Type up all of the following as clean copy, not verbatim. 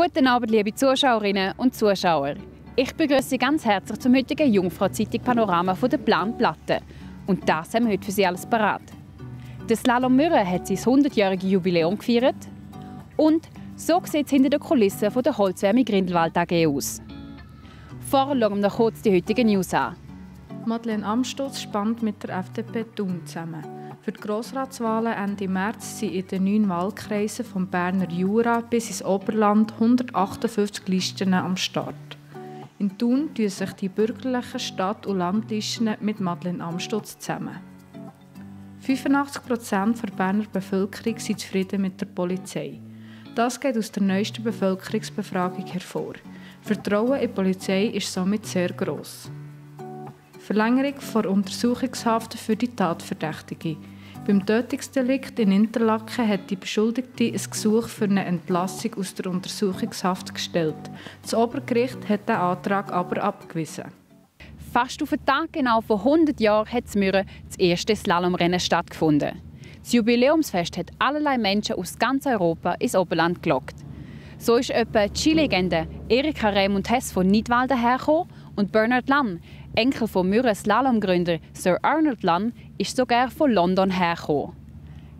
Guten Abend, liebe Zuschauerinnen und Zuschauer. Ich begrüße Sie ganz herzlich zum heutigen Jungfrau-Zeitung Panorama von der Planplatte. Und das haben wir heute für Sie alles parat. Der Slalom Mürren hat sein 100-jähriges Jubiläum gefeiert. Und so sieht es hinter den Kulissen von der Holzwärme Grindelwald AG aus. Vorher schauen wir noch kurz die heutigen News an. Madeleine Amstutz spannt mit der FDP Thun zusammen. Für die Grossratswahlen Ende März sind in den 9 Wahlkreisen vom Berner Jura bis ins Oberland 158 Listen am Start. In Thun tun sich die bürgerlichen Stadt- und Landlisten mit Madeleine Amstutz zusammen. 85% der Berner Bevölkerung sind zufrieden mit der Polizei. Das geht aus der neuesten Bevölkerungsbefragung hervor. Vertrauen in die Polizei ist somit sehr gross. Verlängerung der Untersuchungshaft für die Tatverdächtige. Beim Tötungsdelikt in Interlaken hat die Beschuldigte ein Gesuch für eine Entlassung aus der Untersuchungshaft gestellt. Das Obergericht hat den Antrag aber abgewiesen. Fast auf den Tag genau vor 100 Jahren hat in Mürren das erste Slalomrennen stattgefunden. Das Jubiläumsfest hat allerlei Menschen aus ganz Europa ins Oberland gelockt. So ist etwa die Skilegende Erika Raimund Hess von Nidwalden hergekommen und Bernard Lann, Enkel vom Mürren Slalomgründer Sir Arnold Lann, ist sogar von London hergekommen.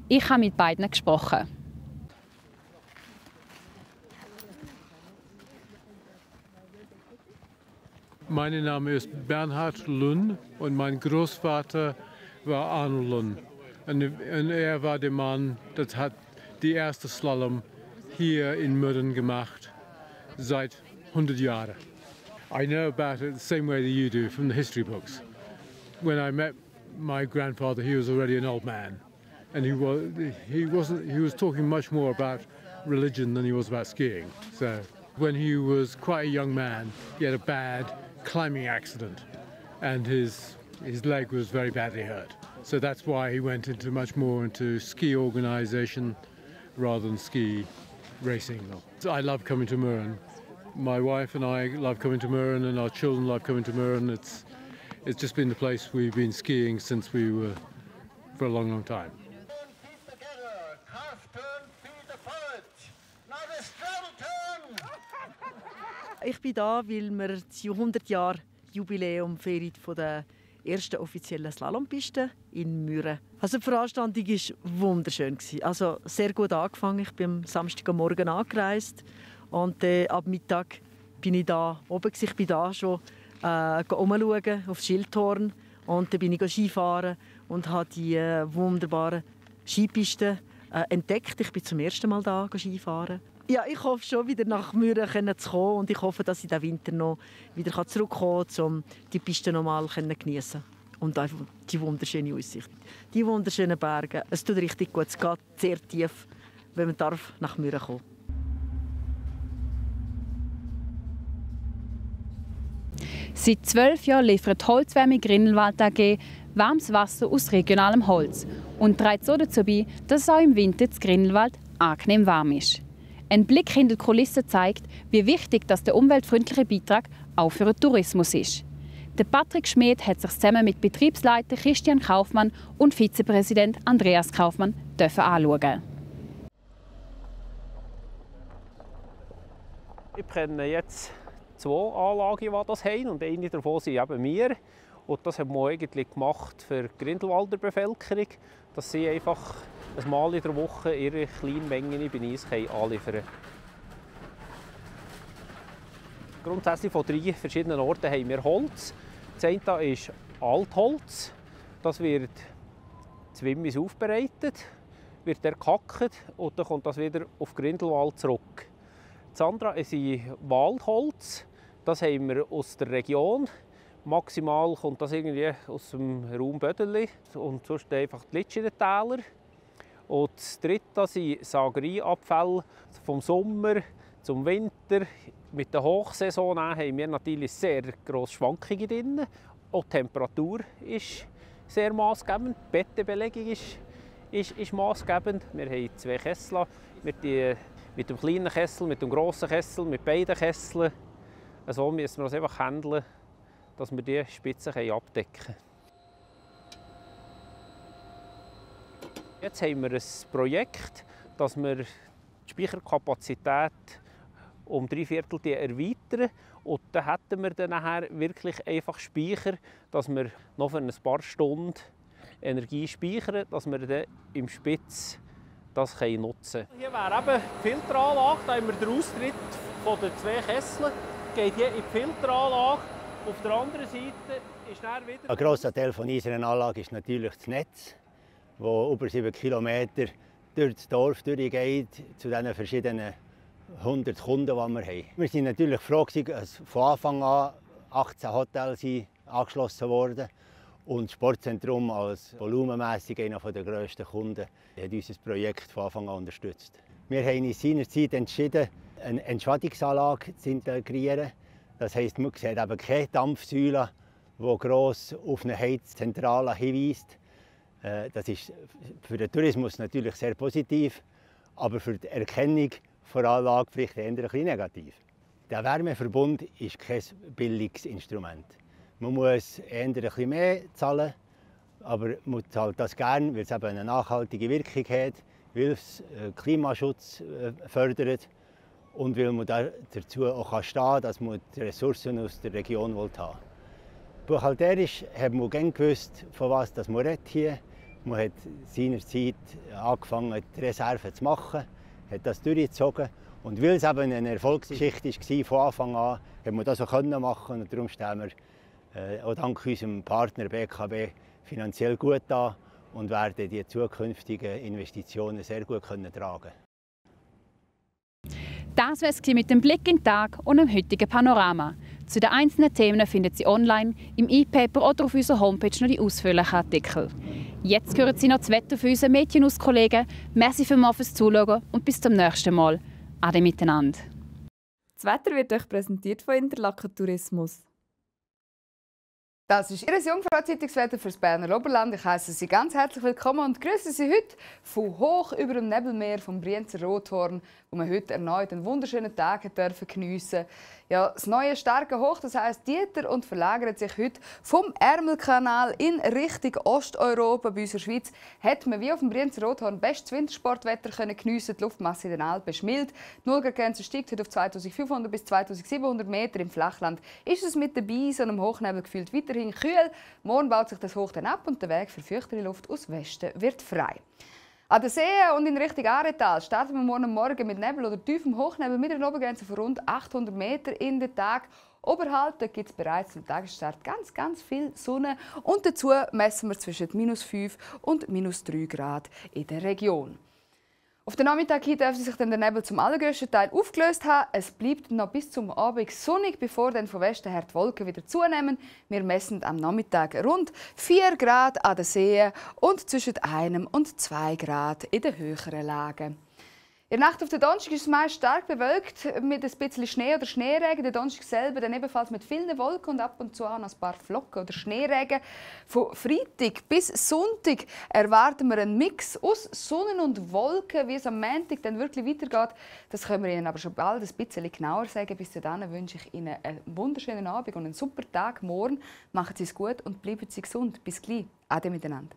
Ich habe mit beiden gesprochen. Mein Name ist Bernhard Lunn und mein Großvater war Arnold Lunn. Und er war der Mann, der hat die erste Slalom hier in Mürren gemacht, seit 100 Jahren. I know about it the same way that you do from the history books. When I met my grandfather, he was already an old man, and he was talking much more about religion than he was about skiing. So when he was quite a young man, he had a bad climbing accident, and his leg was very badly hurt. So that's why he went into much more into ski organisation rather than ski racing. So I love coming to Mürren. My wife and I love coming to Mürren, and our children love coming to Mürren. It's just been the place we've been skiing since we were for a long, long time. Ich bin da, weil wir das 100-Jahr-Jubiläum feiern von der ersten offiziellen Slalompiste in Mürren. Also die Veranstaltung war wunderschön. Also sehr gut angefangen. Ich bin am Samstagmorgen angereist und ab Mittag bin ich da oben. Ich bin da schon umschauen auf Schildhorn und dann bin ich Skifahren und habe die wunderbaren Skipisten entdeckt. Ich bin zum ersten Mal da Skifahren. Ja, ich hoffe schon wieder nach Mürren zu kommen und ich hoffe, dass ich den Winter noch wieder zurückkommen kann, um die Piste noch mal zu geniessen und einfach die wunderschöne Aussicht, die wunderschönen Berge. Es tut richtig gut, es geht sehr tief, wenn man nach Mürren kommen darf. Seit 12 Jahren liefert die Holzwärme Grindelwald AG warmes Wasser aus regionalem Holz und trägt so dazu bei, dass es auch im Winter in Grindelwald angenehm warm ist. Ein Blick hinter die Kulissen zeigt, wie wichtig das der umweltfreundliche Beitrag auch für den Tourismus ist. Der Patrick Schmid hat sich zusammen mit Betriebsleiter Christian Kaufmann und Vizepräsident Andreas Kaufmann anschauen. Ich kenne jetzt 2 Anlagen, die das haben, und eine davon sind eben wir. Und das haben wir eigentlich gemacht für die Grindelwalder Bevölkerung, dass sie einfach ein Mal in der Woche ihre kleinen Mengen bei uns anliefern können. Grundsätzlich von 3 verschiedenen Orten haben wir Holz. Das eine ist Altholz. Das wird zu Wimmis aufbereitet, wird gehackt und dann kommt das wieder auf Grindelwald zurück. Das andere ist Waldholz. Das haben wir aus der Region. Maximal kommt das irgendwie aus dem Raum Bödeli und sonst einfach die Litschentäler. Und das dritte sind Sagerieabfälle vom Sommer zum Winter. Mit der Hochsaison haben wir natürlich sehr grosse Schwankungen drin. Auch die Temperatur ist sehr maßgebend. Die Bettenbelegung ist maßgebend. Wir haben 2 Kessel. Mit dem kleinen Kessel, mit dem grossen Kessel, mit beiden Kesseln. So müssen wir es einfach handeln, dass wir die Spitzen abdecken können. Jetzt haben wir ein Projekt, dass wir die Speicherkapazität um 3/4 erweitern. Und dann hätten wir dann nachher wirklich einfach Speicher, dass wir noch für ein paar Stunden Energie speichern, dass wir dann im Spitz das nutzen können. Hier wäre eben die Filteranlage, da haben wir den Austritt von den 2 Kesseln, geht hier in die Filteranlage. Auf der anderen Seite ist dann wieder... Ein grosser Teil unserer Anlage ist natürlich das Netz, das über 7 Kilometer durch das Dorf durchgeht, zu den verschiedenen 100 Kunden, die wir haben. Wir waren natürlich froh, dass von Anfang an 18 Hotels angeschlossen wurden. Und das Sportzentrum als volumenmässig einer der grössten Kunden hat unser Projekt von Anfang an unterstützt. Wir haben uns seinerzeit entschieden, eine Entschadungsanlage zu integrieren. Das heisst, man sieht eben keine Dampfsäule, die gross auf eine Heizzentrale hinweist. Das ist für den Tourismus natürlich sehr positiv, aber für die Erkennung der Anlage vielleicht eher ein bisschen negativ. Der Wärmeverbund ist kein billiges Instrument. Man muss eher ein bisschen mehr zahlen, aber man zahlt das gerne, weil es eben eine nachhaltige Wirkung hat, weil es Klimaschutz fördert und weil man dazu auch stehen kann, dass man die Ressourcen aus der Region haben will. Buchhalterisch hat man gerne gewusst, von was man hier redet. Man hat seinerzeit angefangen, die Reserven zu machen, hat das durchgezogen. Und weil es eben eine Erfolgsgeschichte war von Anfang an, hat man das auch machen können. Und darum stehen wir auch dank unserem Partner BKW finanziell gut da und werden die zukünftigen Investitionen sehr gut tragen können. Das war es mit dem Blick in den Tag und dem heutigen Panorama. Zu den einzelnen Themen finden Sie online, im E-Paper oder auf unserer Homepage noch die ausführlichen Artikel. Jetzt hören Sie noch das Wetter für unsere Mädchenhauskollegen. Merci fürs Zuschauen und bis zum nächsten Mal. Ade miteinander. Das Wetter wird euch präsentiert von Interlaken Tourismus. Das ist Ihr Jungfrau-Zeitungswetter für das Berner Oberland. Ich heiße Sie ganz herzlich willkommen und grüße Sie heute von hoch über dem Nebelmeer vom Brienzer Rothorn, wo wir heute erneut einen wunderschönen Tag geniessen dürfen. Ja, das neue starke Hoch, das heisst Dieter, und verlagert sich heute vom Ärmelkanal in Richtung Osteuropa. Bei uns in der Schweiz hat man wie auf dem Brienzer Rothorn bestes Wintersportwetter geniessen. Die Luftmasse in den Alpen ist mild. Die Nullgrenze steigt heute auf 2500 bis 2700 Meter. Im Flachland ist es mit dabei, so einem Hochnebel gefühlt weiterhin kühl. Morgen baut sich das Hoch dann ab und der Weg für feuchtere Luft aus Westen wird frei. An der See und in Richtung Aretal starten wir morgen mit Nebel oder tiefem Hochnebel mit einer Obergrenze von rund 800 Meter in den Tag. Oberhalb gibt es bereits zum Tagesstart ganz viel Sonne und dazu messen wir zwischen -5 und -3 Grad in der Region. Auf den Nachmittag hin dürfte sich dann der Nebel zum allergrößten Teil aufgelöst haben. Es bleibt noch bis zum Abend sonnig, bevor dann von Westen her die Wolken wieder zunehmen. Wir messen am Nachmittag rund 4 Grad an den Seen und zwischen 1 und 2 Grad in den höheren Lagen. In der Nacht auf den Donnerstag ist es meist stark bewölkt mit ein bisschen Schnee oder Schneeregen. Der Donnerstag selber dann ebenfalls mit vielen Wolken und ab und zu auch noch ein paar Flocken oder Schneeregen. Von Freitag bis Sonntag erwarten wir einen Mix aus Sonne und Wolken. Wie es am Montag dann wirklich weitergeht, das können wir Ihnen aber schon bald ein bisschen genauer sagen. Bis dahin wünsche ich Ihnen einen wunderschönen Abend und einen super Tag morgen. Machen Sie es gut und bleiben Sie gesund. Bis gleich. Ade miteinander.